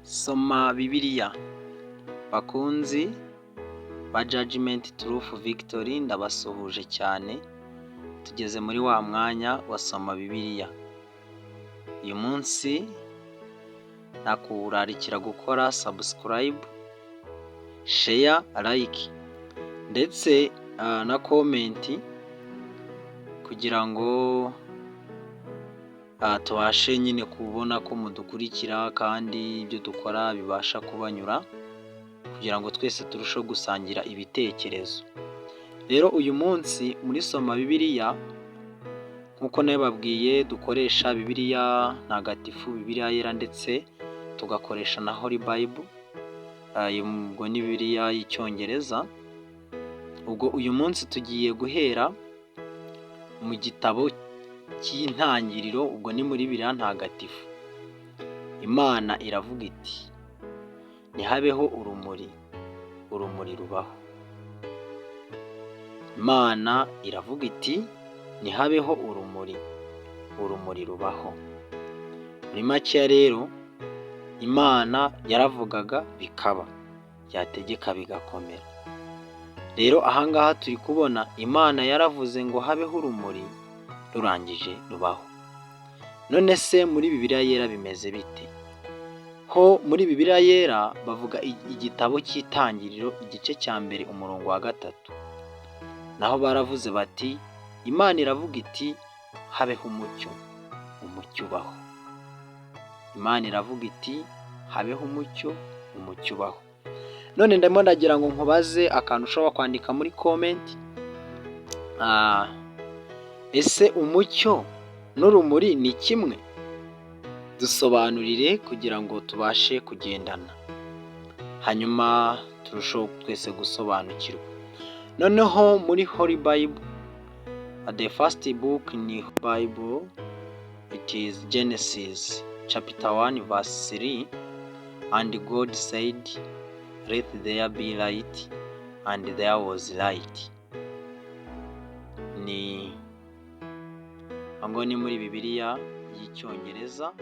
Soma Bibiliya. Bakunzi ba Judgment Truth Victory, ndabasuhuje cyane. Tugeze muri wa mwanya wa Soma Bibiliya. Uyu munsi nakurarikira gukora subscribe, share, like ndetse na comment kugira ngo tubashe nyine kubona ko mudukurikira kandi ibyo dukora bibasha kubanyura, kugira ngo twese turusheho gusangira ibitekerezo. Rero uyu munsi muri Soma Bibiliya, nk'uko nabibabwiye, dukoresha Bibiliya Ntagatifu, Bibiliya Yera, ndetse tugakoresha na Holy Bible, ubwo ni Bibiliya y'Icyongereza. Ubwo uyu munsi tugiye guhera mu gitabo cy'Intangiriro, ubwo ni muri Bibiliya Ntagatifu. Imana iravuga iti: "Ntihabeho urumuri", urumuri rubaho. Imana iravuga iti: "Ntihabeho urumuri", urumuri rubaho. Muri makeya rero, Imana yaravugaga bikaba, yategeka bigakomera. Rero ahangaha turi kubona Imana yaravuze ngo habeho urumuri, rurangije rubaho. None se muri Bibiliya Yera bimeze bite? Ho muri Bibiliya Yera bavuga igitabo cy'Itangiriro, igice cya 1, umurongo wa 3. Naho baravuze bati: "Imana iravuga iti: 'Habeho umucyo', umucyo ubaho." Imana iravuga iti: "Habeho umucyo", umucyo ubaho. None ndimo ndagira ngo nkubaze akantu ushobora kwandika muri comment: ese umucyo n'urumuri ni kimwe? Dusobanurire kugira ngo tubashe kugendana, hanyuma turusheho twese gusobanukirwa. Noneho muri Holy Bible, the first book in Bible, it is Genesis chapter 1 verse 3: "And God said, 'Let there be light,' and there was light." Ni ngo ni muri Bibiliya y'Icyongereza.